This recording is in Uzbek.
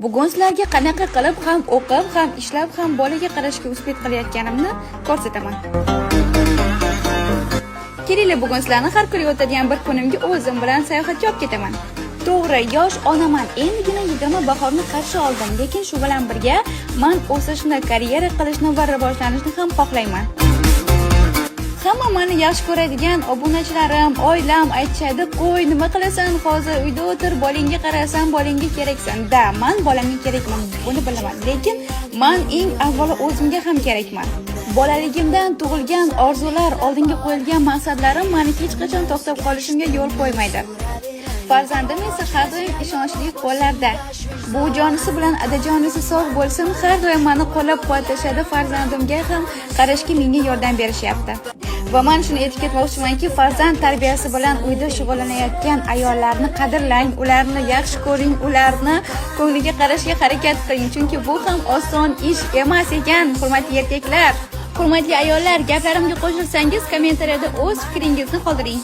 Bugun sizlarga qanaqa qilib ham o'qib, ham ishlab, ham bolaga qarashga успеть qilayotganimni ko'rsataman. Kelinglar, bugun sizlarni har kuni o'tadigan bir kunimga o'zim bilan sayohatga olib ketaman. To'g'ri, yosh onaman, endigina 20 bahorni qarshi oldim, lekin shu bilan birga man o'sishni, karyera qilishni va rivojlanishni ham xohlayman. Hamma mani yaxshi ko'radigan obunachilarim, oilam aytishadi: "Qo'y, nima qilasan hozir, uyda o'tir, bolangga qarasan, bolangga keraksan." Да, man bolamga kerakman, buni bilaman, lekin man eng avvalo o'zimga ham kerakman. Bolaligimdan tug'ilgan orzular, oldinga qo'yilgan maqsadlarim mani hech qachon to'xtab qolishimga yo'l qo'ymaydi. Farzandim esa har doim ishonchli qo'llarda. Buvijonisi bilan adajonisi sog' bo'lsin, har doim mani qo'llab quvvatlashadi, farzandimga ham qarashga menga yordam berishyapti. Va man shuni aytib ketmoqchimanki, farzand tarbiyasi bilan uyda shug'ullanayotgan ayollarni qadrlang, ularni yaxshi ko'ring, ularni ko'ngliga qarashga harakat qiling, chunki bu ham oson ish emas ekan. Hurmatli erkaklar, hurmatli ayollar, gaplarimga qo'shilsangiz, kommentariyada o'z fikringizni qoldiring.